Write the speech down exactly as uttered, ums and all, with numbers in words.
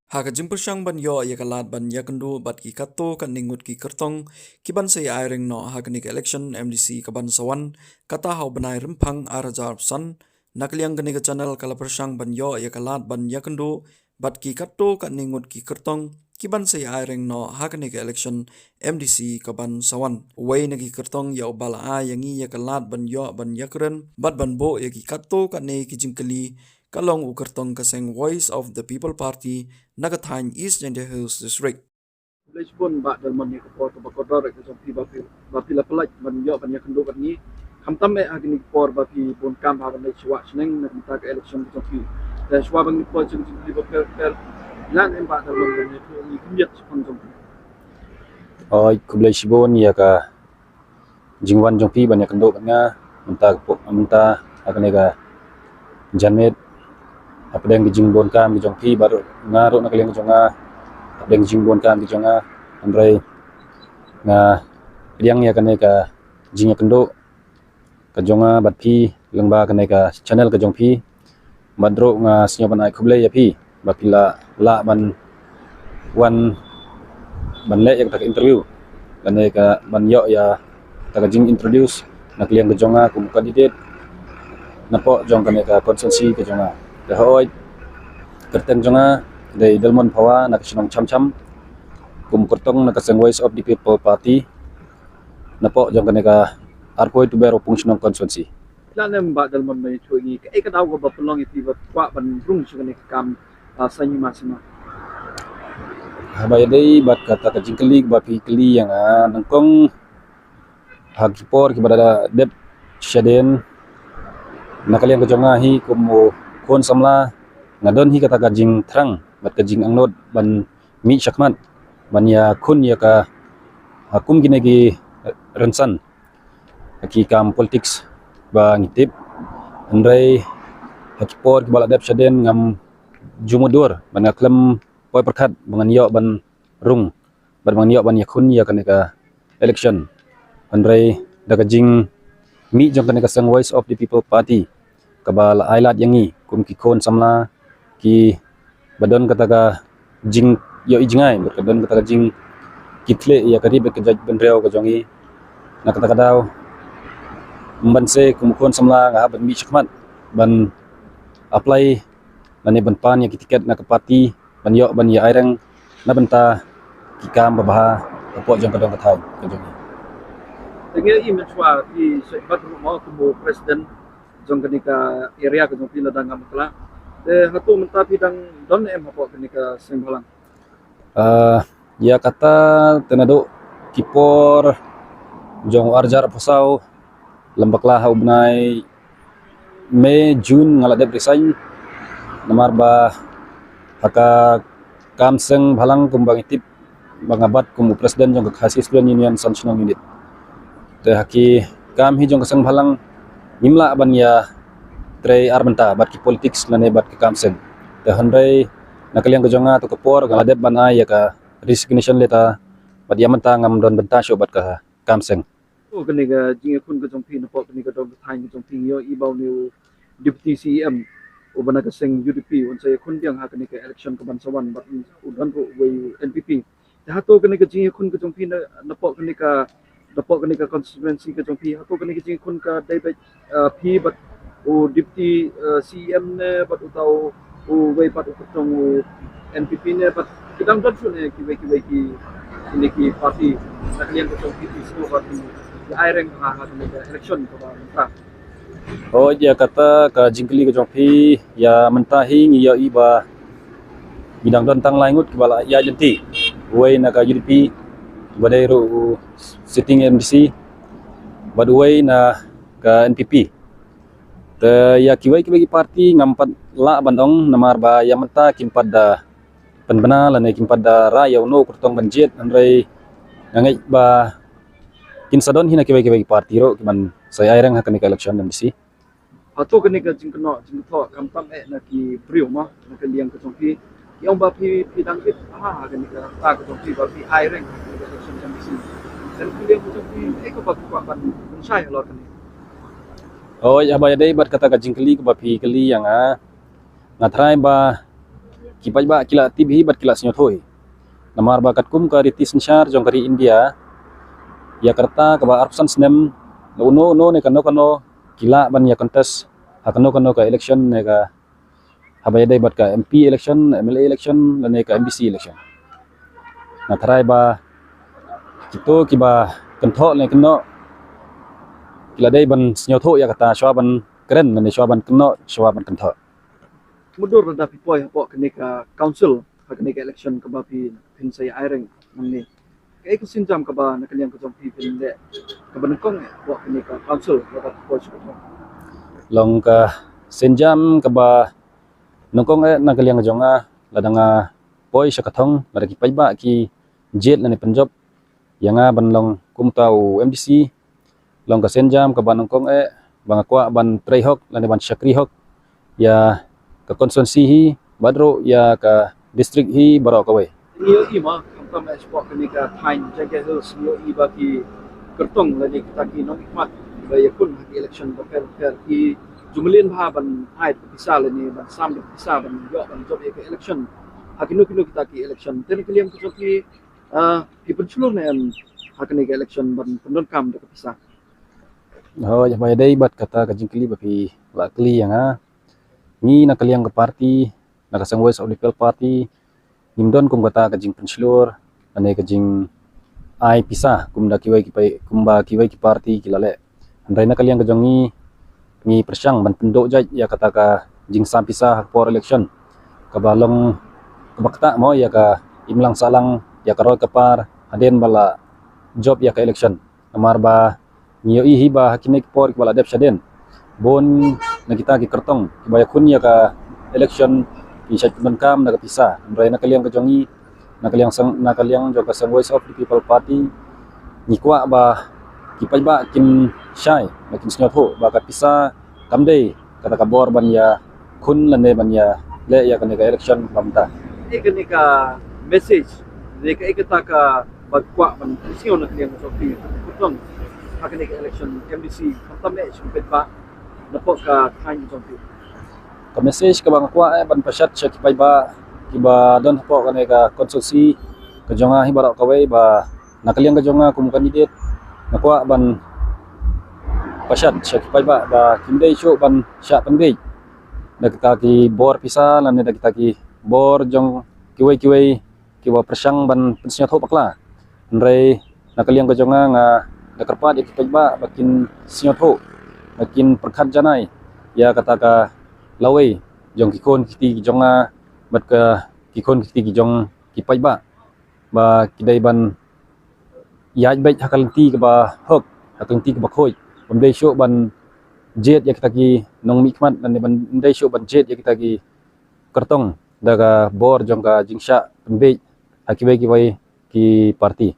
Ha ka jingpyrshang ban ïoh ïa ka lad ban ïakynduh bad ki katto katne ngut ki kyrtong ki ban sa ïa aireng noh ha kane ka election M D C ka ban sa wan, kata ha u bnai Rymphang ar hajar arphew san, na ka liang kane ka channel ka la pyrshang ban ïoh ïa ka lad ban ïakynduh bad ki katto katne ngut ki kyrtong ki ban sa ïa aireng noh ha kane ka election M D C ka ban sa wan. Uwei na ki kyrtong ïa uba la ai ïa ngi ïa ka lad ban ïoh ban ïakren bad ban buh ïa ki katto katne ki jingkylli ka long u kyrtong ka seng Voice of the People Party na ka thaiñ East Jaintia Hills District. Khublei shibun Bah Dalmon ïa ka por kaba kordor ka jong phi ba phi, ba phi la pyllait ban ïoh ban ïakynduh bad ngi. Khamtam eh ha kine ki por ba phi bun kam ha ban leit shuwa shneng na ka bynta ka election ka jong phi. Te shuwa ba ngin poi sha ka jingkylli ba pher pher, lah em Bah Dalmon ban ïathuh ïa ngi khyndiat shaphang jong phi. Oi, khublei shibun ïa ka jingwan jong phi ban ïakynduh bad nga mynta ka pu-, mynta ha kane ka janmiet, hapdeng ka jingbun kam ka jong phi bad ruh nga ruh na ka liang ka jong nga, hapdeng ka jingbun kam ka jong nga. Hynrei nga pdiang ïa kane ka jingïakynduh ka jong nga bad phi lyngba kane ka channel ka jong phi. Bad ruh nga sngew ban ai khublei ïa phi ba phi la lah ban wan ban leh ïa kata ka interview, kane ka ban ïoh ïa kata ka jing introduce na ka liang ka jong nga kum candidate napoh jong kane ka constituency ka jong nga. Te hooid, kyrteng jong nga dei Dalmon Phawa na ka shnong Chamcham, kum kyrtong na ka seng Voice of the People Party napoh jong kane ka Arpoi Tuber Wapung Shnong constituency. Lah em Bah Dalmon ban ïathuh ïa ngi kaei ka daw kaba pynlong ïa phi ba kwah ban rung sha kane ka kam, ah, saiñ hima sima? Haba ïadei bad kata ka jingkylli kaba phi kylli ïa nga, nyngkong ha ki por kiba la dep shadien, na ka liang ka jong nga hi kum u khun samla, nga don hi kata ka jingthrang bad ka jingangnud ban mih shakhmat ban ïakhun ïa ka, ha kum kine ki rynsan ha ki kam politics ba ngi tip. Hynrei ha ki por kiba la dep shadien ngam ju mutdur bad nga khlem poi pyrkhat ba ngan ïoh ban rung bad ba ngan ïoh ban ïakhun ïa kane ka election. Hynrei da ka jingmih jong kane ka seng Voice of the People Party kaba la ai lad ïa ngi kum ki khun samla kiba don kata ka jingïohi jngai bad ka don kata ka jingkitkhlieh ïa ka ri bad ka jaitbynriew ka jong ngi. Na kata ka daw, mynban se kum u khun samla nga hap ban mih shakhmat ban apply lane ban pan ïa ki tiket na ka party ban ïoh ban ïa aireng na bynta ki kam babha hapoh jong ka dong ka thaiñ ka jong ngi. Te ngi ïohi mynshuwa phi sa bat ruh mo kum u president jong kane ka area ka jong phi lada ngam bakla. Te hato mynta phi dang don em hapoh kane ka seng bhalang? Ah, ïa kata te naduh ki por jong u ar hajar arphew saw lem bakla ha u bnai May, June nga la dep resign namar ba ha ka kam seng bhalang kumba ngi tip ba nga bat kum u president jong ka Khasi Student Union San Shnong Unit. Te ha ki kam hi jong ka seng bhalang ngim lah ban ïatrei ar bynta bad ki politics lane bad ka kam seng. Te hynrei na ka liang ka jong nga to ka por nga la dep ban ai ïa ka resignation letter bad ïa mynta ngam don bynta shuh bad ka kam seng. Oh, kane ka jingïakhun ka jong phi napoh kane ka dong ka thaiñ ka jong phi, ngi ïohi ba une u Deputy C E M uba na ka seng U D P un sa ïakhun biang ha kane ka election ka ban sa wan bad u don ruh uwei u N P P. Te hato kane ka jingïakhun ka jong phi na, napoh kane ka, napoh kane ka constituency ka jong phi, hato kane ka jingïakhun ka dei beit, uh, phi bad u Deputy, uh, C E M ne bad uta u, uwei pat u kyrtong u N P P ne bad ki dang don shuh ne kiwei kiwei ki, kine ki party na ka liang ka jong phi, phi sngewbha ban ïa aireng ha, ha kane ka election kaba mynta? Oh, ïa kata ka jingkylli ka jong phi, ïa mynta hi ngi ïohi ba ngi dang don tang lai ngut kiba la ïaid lynti. Uwei na ka U D P ba dei ruh u sitting M D C bad uwei na ka N P P. Te ïa kiwei kiwei ki party ngam pat lah ban ong namar ba ïa mynta kim pat da pynbna lane kim pat da rai ïa uno u kyrtong ban jied, hynrei nga ngeit ba kin sa don hi na kiwei kiwei ki party ruh ki ban sa ïa aireng ha kane ka election M D C. Hato kane ka jingkynnoh jingkynnoh khamtam eh na ki briew mo na ka liang ka jong phi, ki ong ba phi, phi dang ïeit ha, ha kane ka rta ka jong phi ba phi aireng ha kane ka election M D C. Te na ka liang ka jong phi, eh, kaba ki kwah ban pynshai halor kane? Oi, haba ïadei bad kata ka jingkylli kaba phi kylli ïa nga, nga tharai ba ki paidbah ki la tip hi bad ki la sngewthuh hi. Namar ba katkum ka riti synshar jong ka ri India, ïa ka rta kaba arphew san snem, la uno uno ne kano kano ki lah ban ïa contest ha kano kano ka election ne ka, haba ïadei bad ka M P election, M L A election lane ka M D C election. Nga tharai ba kito kiba kynthoh lane kynnoh ki la dei ban sngewthuh ïa kata shwa ban kren lane shwa ban kynnoh, shwa ban kynthoh. Mutdur lada phi poi hapoh kane ka council ha kane ka election kaba phi, phin sa ïa aireng nangne, kaei ka sienjam kaba na ka liang ka jong phi phin leh kaba nyngkong eh hapoh kane ka council lada phi poi sha ka thong? Long ka sienjam kaba nyngkong eh na ka liang ka jong nga, lada nga poi sha ka thong, lada ki paidbah ki jied lane pynjop ïa nga ban long kum uta u M D C, long ka sienjam kaba nyngkong eh ba nga kwah ban trei hok lane ban shakri hok ïa ka constituency hi bad ruh ïa ka district hi baroh kawei. Ngi ïohi ma, khamtam eh shapoh kane ka thaiñ Jaintia Hills, ngi ïohi ba ki kyrtong lane kita ki nongmihkhmat ba ïakhun ha ki election bapher bapher ki ju mlien bha ban ai da ka pisa lane ban sam da ka pisa ban ïoh ban jop ïa ka election ha kino kino kita ki election. Te na ka liang ka jong phi, ah, phi pynshlur ne em ha kane ka election ban pyndonkam da ka pisa? Hooid, haba ïadei bad kata ka jingkylli ba phi la kylli ïa nga, ngi na ka liang ka party, na ka Seng Voice of the People Party, ngim don kum kata ka jingpynshlur lane ka jingai pisa kumba kiwei ki pa-, kumba kiwei ki party ki la leh. Hynrei na ka liang ka jong ngi, ngi pyrshang ban pynduh jait ïa kata ka jingsam pisa ha ka por election, kaba long kaba ktah mo ïa ka imlang sahlang, ïa ka roi ka par hadien ba la jop ïa ka election. Namar ba ngi ïohi hi ba ha kine ki por kiba la dep shadien, bun na kita ki kyrtong kiba ïakhun ïa ka election ki shait pyndonkam da ka pisa. Hynrei na ka liang ka jong ngi, na ka liang seng, na ka liang jong ka Seng Voice of the People Party, ngi kwah ba ki paidbah kin shai, ba kin sngewthuh ba ka pisa kam dei kata ka bor ban ïakhun lane ban ïaleh ïa kane ka election ba mynta. Kaei kane ka message, ne kaei kata kaba kwah ban pynsngew na ka liang ka jong phi, kyrtong ha kane ka election M D C, khamtam eh sha ki paidbah napoh ka thaiñ ka jong phi? Ka message kaba nga kwah eh ban pashat sha ki paidbah kiba don hapoh kane ka constituency ka jong nga hi baroh kawei, ba na ka liang ka jong nga kum u candidate, nga kwah ban pashat sha ki paidbah ba kim dei shuh ban shah pynbiej da kita ki bor pisa lane da kita ki bor jong kiwei kiwei kiba pyrshang ban pynsngewthuh bakla. Hynrei na ka liang ka jong nga, nga da kyrpad ïa ki paidbah ba kin sngewthuh, ba kin pyrkhat janai ïa kata ka lawei jong ki khun ki kti ki jong nga bad ka ki khun ki kti ki jong ki paidbah, ba ki dei ban ïaid beit ha ka lynti kaba hok, ha ka lynti kaba khuid. Bym dei shuh ban jied ïa kita ki nongmihkhmat, lane bym dei shuh ban jied ïa kita ki kyrtong da ka bor jong ka jingshah pynbiej ha kiwei kiwei ki party.